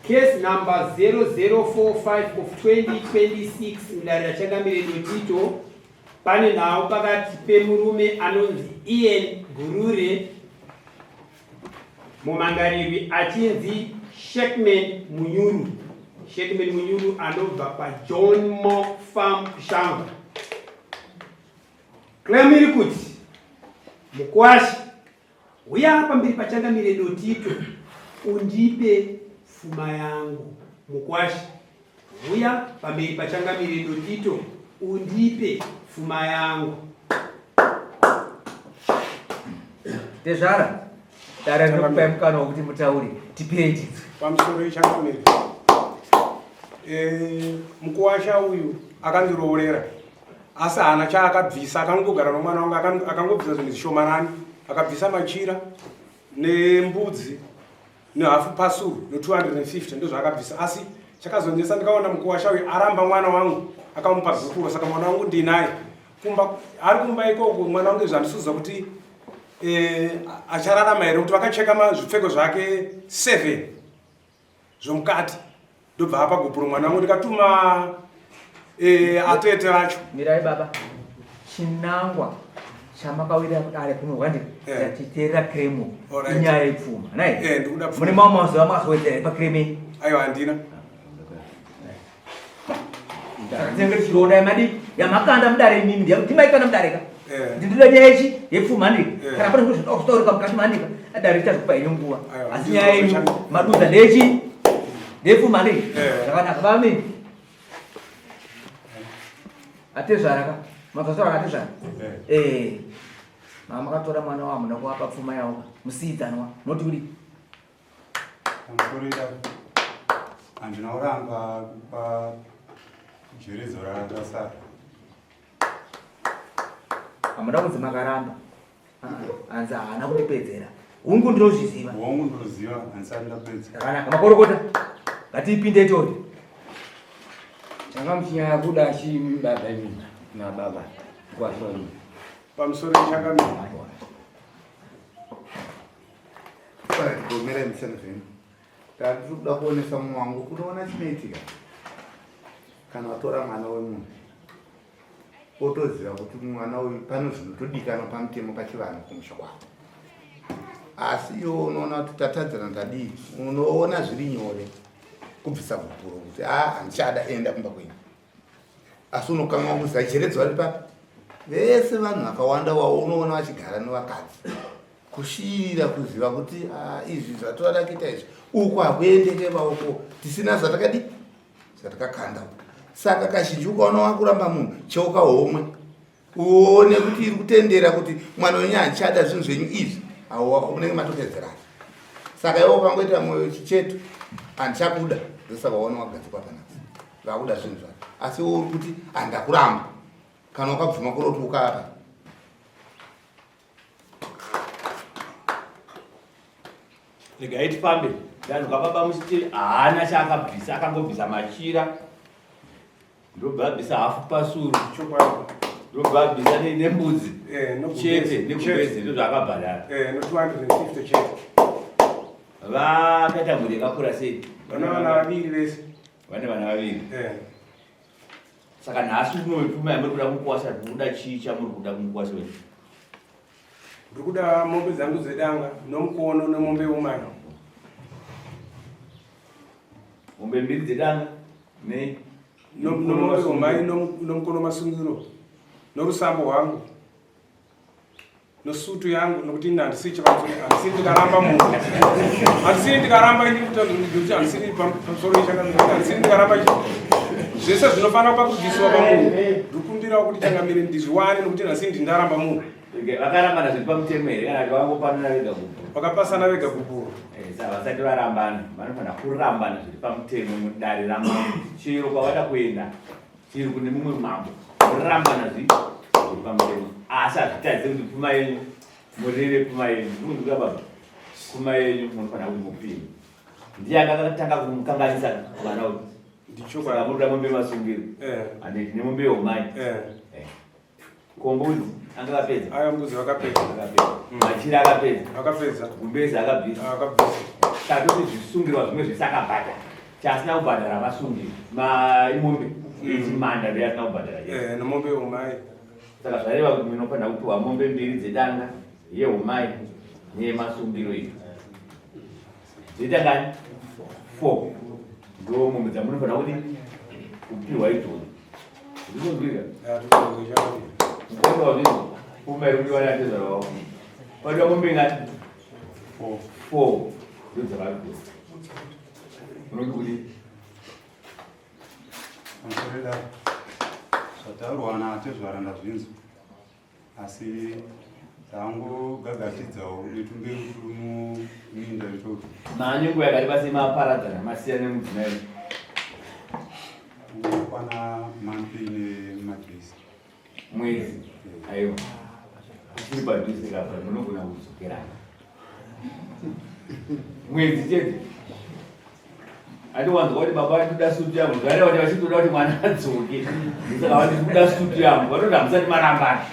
Case number 0045 of 2026 mudare raChangamire Dotito pane nhau pakati pemurume anonzi Ian Gurure mumangarirwi achinzi Shackman Munyuru. Shackman Munyuru anobva paJohn Mo Farm Shamva. Claim iri kuti mukwasha Huya pamberi pachangamire Dotito undipe fuma yangu. Mukwasha, huya pamberi pachangamire Dotito undipe fuma yangu. Tezvara, dare rinokupai mukana wekuti mutaure, tipei tinzwe. Pamusoro ichangamire. Eh, mukuwasha uyu akandiroorera asi haana chaakabvisa akangogara nomwana wangu akangobvisa zvinhu zvishomanani akabvisa machira nembudzi nehafu pasuru ne250 ndozvaakabvisa asi chakazonetsa ndikaona mukuwasha uyu aramba mwana wangu akamupa gupuro saka mwana wangu ndinaye kumba ari kumba ikoko mwana wangu izvo handisuziva kuti eh, achararama here kuti vakacheka zvipfeko zvake 7 zvomukati ndobva apa gupuro mwana wangu ndikatuma eh, atete vacho mirai baba chinangwa chamakawirira kudare kuno wandi eh. tachiteerera kremo inyaya yepfuma nai eh, mune mamwe mazuva makazowedzera pakreme aiwa handina tinenge tichiona yamadii yamakanda mudare imimi ndimaikanda mudare ka eh. ndinoda nyaya ichi yepfuma handika eh. kana pane zvimwe zvinoda kutaurika mukati maandika dare richazokupa henyu nguva asi nyaya yenyu madudza ndeyechi ndeyepfuma handika eh. zvakanaka vamini atezvara ka mazvatora atezvara eh mama makatora mwana wamuna kuwapa pfuma yawo musiidzanwa noti kudii Pamusoro idako handina kuramba kupa jeredzo rasara. Hamuna kunzi makaramba. Ah, hanzi haana kundipedzera. Hungu ndinozviziva. Hongu ndinoziva handisati ndapedza. Zvakanaka makorokota. Ngatiipinde tori. Changa muchinyanya kuda chii baba imi nababa kwasho imi. Pamusoro changamire. Gomera misana zvenyu. Tandiri kuda kuonesa mumwe wangu unoona chinoitika kana watora mwana wemunhu otoziva kuti mwana uyu pane zvinotodikanwa pamutemo pachivanhu kumusha kwako asi iwe unoona kuti tatadzana tadii unoona zviri nyore kubvisa gupuro kuti a ah, handichada enda kumba kwenyu asi unokanganwa kuziva cheredzo vari papi vese vanhu vakawanda waunoona vachigara nevakadzi kushirira kuziva kuti ah, izvi zvatovada kuita izvi uku hakuendeke vaoko tisina zvatakadi zvatakakanda saka kazhinji ukaona wakuramba munhu cheuka homwe uone kuti iri kutendera kuti mwana wenyu handichada zvinhu zvenyu izvi unenge matopedzerana saka iwe ukangoita mwoyo chicheto handichakuda ndosaka waona wagadzikwa panapa vakuda zvinhu zvake asi iwe uri kuti handakuramba kana ukabvuma kuroti ukapa Regai tifambe. Ndanzwa baba muchiti haana chaakabvisa, akangobvisa machira. Ndobva abvisa hafu pasuru. Chokwadi. Ndobva abvisa nembudzi. Eh, chete negumbezi ndozvaakabhadhara. Eh, no 250 chete. Vakaita mhuri yakakura sei? Vana vana vaviri vese. Vane vana vaviri. Eh. Saka nhasi uno wepfuma yamuri kuda kukwasha, kuda chii chamuri kuda kumukwasha wenyu? Ndiri kuda mombe dzangu dzedanga nomukono nemombe yeumai. Mombe mbiri dzedanga nei? Nomombe yeumai nomukono masungiro norusambo hwangu nosutu yangu nokuti ini handisi chivanzo handisi ndikaramba munhu handisi ndikaramba ini kuti handisi pamusoro ichakamira handisi ndikaramba zvese zvinofanira pakubvisiwa pamunhu ndikumbirawo kuti changamire ndizviwane nokuti nhasi ndindaramba munhu Vakarambana zviri pamutemo here kana kuti vangopanana vega gupuro? Vakapasana vega gupuro. Eh, saka vasati varambana vanofanira kurambana zviri pamutemo mudare ramambo chero kwavada kuenda chero kune mumwe mambo vorambana zviri pamutemo asi hazvitadze kuti pfuma yenyu mureve pfuma yenyu ndikuziva baba pfuma yenyu munofanira kuti mupime ndiye akatanga kumukanganisa mwana uyu ndichokwadi munoda mombe masungiro eh. handiti nemombe yeumai eh. eh. Ko mbudzi anga akapedza? Aya mbudzi vakapedza. Akapedza. Machira akapedza. Akapedza. Gumbezi akabvisa. Akabvisa. Saka toti zvisungirwa zvimwe zvese akabhadhara. Chaasina kubhadhara vasungi maimombe yechimanda ndiyo asina kubhadhara. Eh, nemombe yeumai. Saka zvareva kuti munofanira kupiwa mombe mbiri dzedanga yeumai neyemasungiro iyo. Dzoita ngani? 4. Ndo mombe dzamunofanira kuti kupiwa idzodzo. Zvikunzwika? Mukoma wazvinzwa? Pfuma iri kudiwa natezvara wako. Padiwa mombe ngani? 4. Ndo dzavari kupiwa. Unoti kudii? Pamusoro dare zvataurwa natezvara ndazvinzwa asi tangogagatidzawo netumbeu turi muminda itoto. Maane nguva yakareba sei maparadzana masiyana nemudzimai? Kwana month nemadays. Mwedzi? Aiwa. Uchiri padhuze kapa munogona kudzokerana. Mwedzi chete. Ati wanzwa kuti baba vati kuda sutu yangu zvareva kuti vachitoda kuti mwana adzoke. Saka vati kuda sutu yangu vatoti hamusati marambana.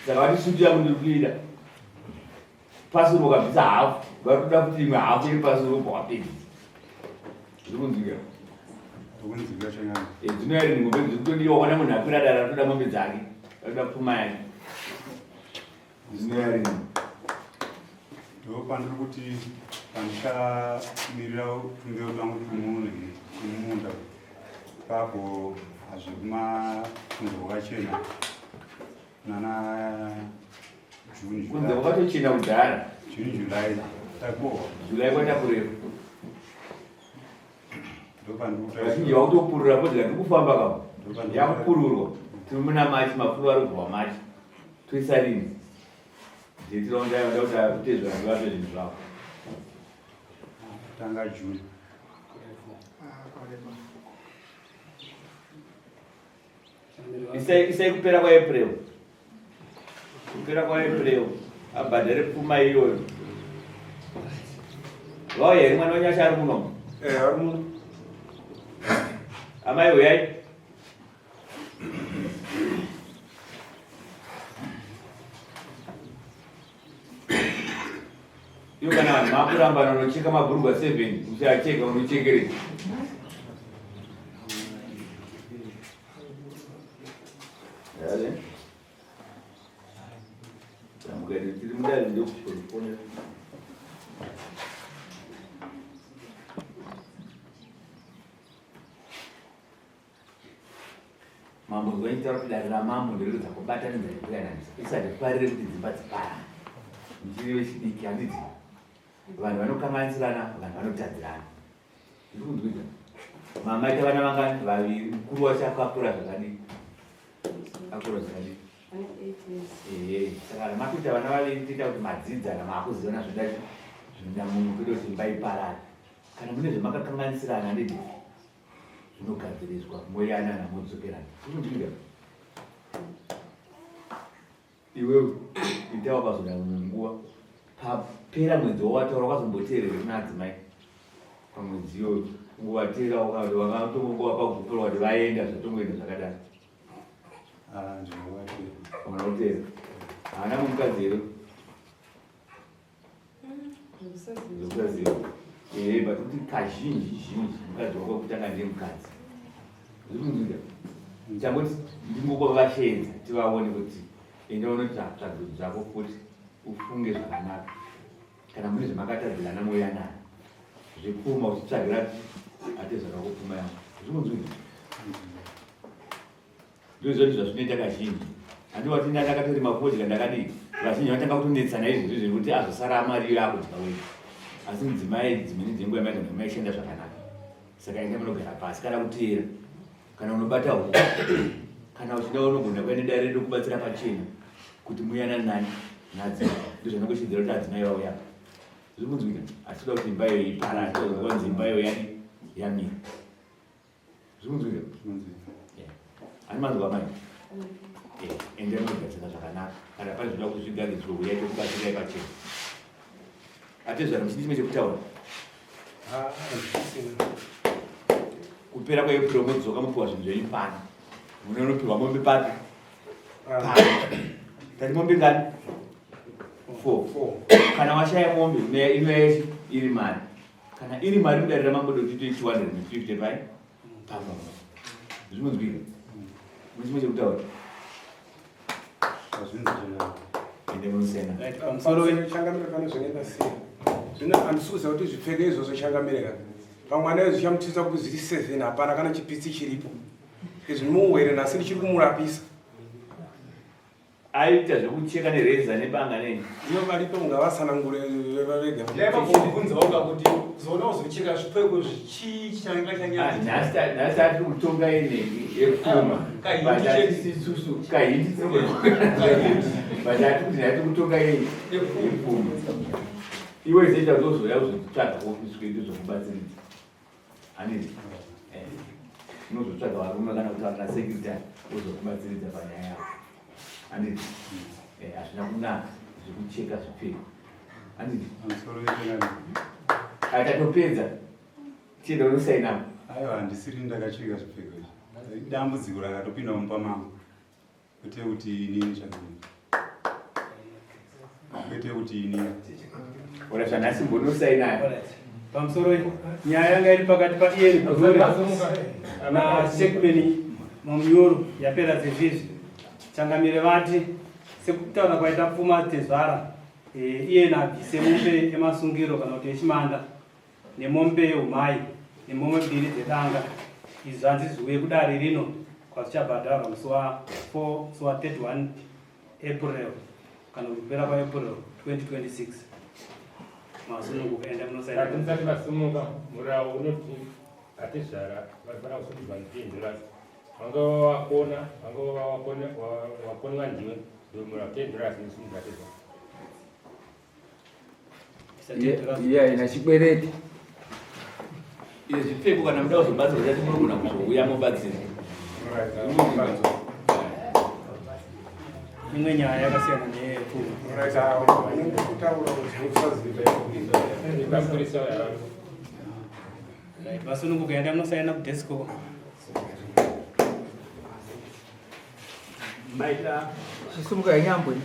Saka vati sutu yangu ndiri kuida. Pasuro ukabvisa hafu vari kuda kuti imwe hafu iri pasuro ubva wapedza. Zviri kunzwika? Kunzwika chanyanya. Eh, dzino iri mombe dziri kutodiwa wana munhu akwira dara arikuda mombe dzake. Arikuda pfuma yake. Dzino iri. Ndo pandiri kuti pandichamirira tumbeu twangu tumune mumunda ipapo hazvikuma kunze kwakachena nana June Kunze kwakatochena kudhara. June July takohwa. July kwatakurefu. Vazhinji vakutopurura kodzi kati kufamba kavo. Yakupururwa. Tiri muna March mapfuru ari kubva March. Toisa rini? Date raunda kuti akutezvara ndivape zvinhu zvavo. Tanga June. Isai isai kupera kwa April. Kupera kwa April abhadhare pfuma iyoyo. Vauya here mwana wenyasha ari muno? Eh, ari muno. Amai huyai. Iyo kana vanhu makurambana unocheka mabhurugwa 7 uchacheka unochekeresa. Tiri mudare ndokufonera. Mambo zvaitaura kuti dare ramambo nderekuedza kubatanidza nekuyananisa isati parire kuti dzimba dziparare. Muchiri vechidiki handiti vanhu vanokanganisirana, vanhu vanotadzirana. Ndiri kunzwika. Mama ita vana vangani? Vaviri. Mukuru wacho akakura zvakadii? Akura zvakadii? Ehe, saka kana makuita vana vaviri toita kuti madzidzana maakuzivana zvinoda zvinoda mumwe kwete kuti imba iparare. Kana mune zvamakakanganisirana handiti zvinogadziriswa moyanana modzokerana. Ndiri kunzwika. Iwewe ita wakazoda mumwe nguva papera mwedzi wawataura wakazomboteerere kuna adzimai pamwedzi iyoyo kungovateera wakatongonguva pagupura kuti vaenda zvatongoenda zvakadaro. Ah, ndinovateera. Hauna kuteera. Haana mukadzi here? Zvekusaziva. Eh, but kuti kazhinji zhinji mukadzi wako kutanga ndiye mukadzi. Zviri kunzwika? Changoti ndingokovasheedza tivaone kuti enda unotsvaga zvako futi ufunge zvakanaka. Kana mune zvamakatadzirana moyanana. Zvepfuma uchitsvagira ate zvakakupfuma yangu. Zviri kunzwika? Ndozvoti zvazvinoita kazhinji. Handi wati ndakatorima fodya ndakadii. Vazhinji vanotanga kutonetsana izvozvi zvekuti azosara mari iyo yakudya wega. Asi mudzimai dzimweni dzenguva maigona maishanda zvakanaka. Saka enda munogara pasi kana kuteera. Kana unobata huku. Kana uchida unogona kuenda dare redu kubatsira pachena kuti muyanane nani nadzimai. Ndozvandingoshedzera kuti adzimai vauya apa. Zviri kunzwika? Asi toda kuti imba iyoyo iparare. Toda kuti imba iyoyo yadi yamira. Zvikunzwika? Ani manzwa mai? Eh, ende munogadzira zvakanaka. Kana pane zvinoda kuti zvigadziriswe huyai tokubatsirai pachena. Atezvara muchini chimwe chekutaura. Ah, hazvisina. Kupera kwaApril modzoka mopiwa zvinhu zvenyu pano. Munonopiwa mombe papi? Ah, Pano. Tati mombe ngani? 4. four. Kana washaya mombe inouya iri mari. Kana iri mari mudare ramambo dotito 250 pai pamombe. Zvinonzwika. Mune chimwe chekutaura? Ende munosena. Pamusoro changamire pane zvinenge ndasiya. Zvino handisi kuziva kuti zvipfeke izvozvo changamire ka. Pamwana izvi zvichamutyisa kuti zviri seven hapana kana chipitsi chiripo. Izvi muwere nhasi ndichiri kumurapisa. Aiita zvekucheka nereza nebanga nei? Ivo varipo ngavatsanangure vega. Ndaimbobvunzawo kuti kuzoona kuzocheka zvipfeko zvichii changa chanyanya. Ah, nhasi atiri kutonga inenge yepfuma. But hatisi isusu kahindi but hati kuti nhasi kutonga yei yepfuma. Iwe zeta uzozouya kuzotsvaga kuofisi kwedu zvokubatsiridza. Handiti? Eh. Unozotsvaga varume kana kutaura nasecretary wozokubatsiridza panyaya yako. Handiti? Eh, hazvina kunaka zvekucheka zvipfeko. Handiti? Atatopedza. Chienda unosaina. Aiwa, handisiri ndakacheka zvipfeko izvi. Dambudziko rakatopinda mumba mangu. Kwete kuti inini chakadini. Kwete kuti inini. Ora zvanhasi mbonosaina. Pamusoro nyaya yanga iri pakati paIan Bvure naShackman Mamunyoro yapera sezvizvi. Changamire vati sekutaura kwaita pfuma tezvara eh, Ian abvise mombe yemasungiro kana kuti yechimanda nemombe yeumai nemombe mbiri dzedanga izvi zvanzi zviuye kudare rino kwazvichabhadharwa musi wa 4 musi wa 31 April kana kuti kupera kwaApril 2026 masununguka enda munosaina Musati masumuka murawo unoti atezvara vanofanira kusungirwa ne10 dollars vanga wakona vanga wakona wakonwa ndiwe ndomurawo 10 dollars inosungirwa atezvara Iye aina chikwereti. Iye zvipfeko kana muda kuzobatsirwa chati munogona kuzouya mobatsira. Imwe nyaya yakasiyana neyepfuma. Right, vasununguka enda munosaina kudesk uko. Maita Chisumuka yenyambwe.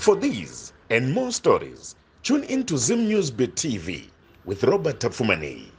For these and more stories, tune in to Zim News Bit TV with Robert Tafumani.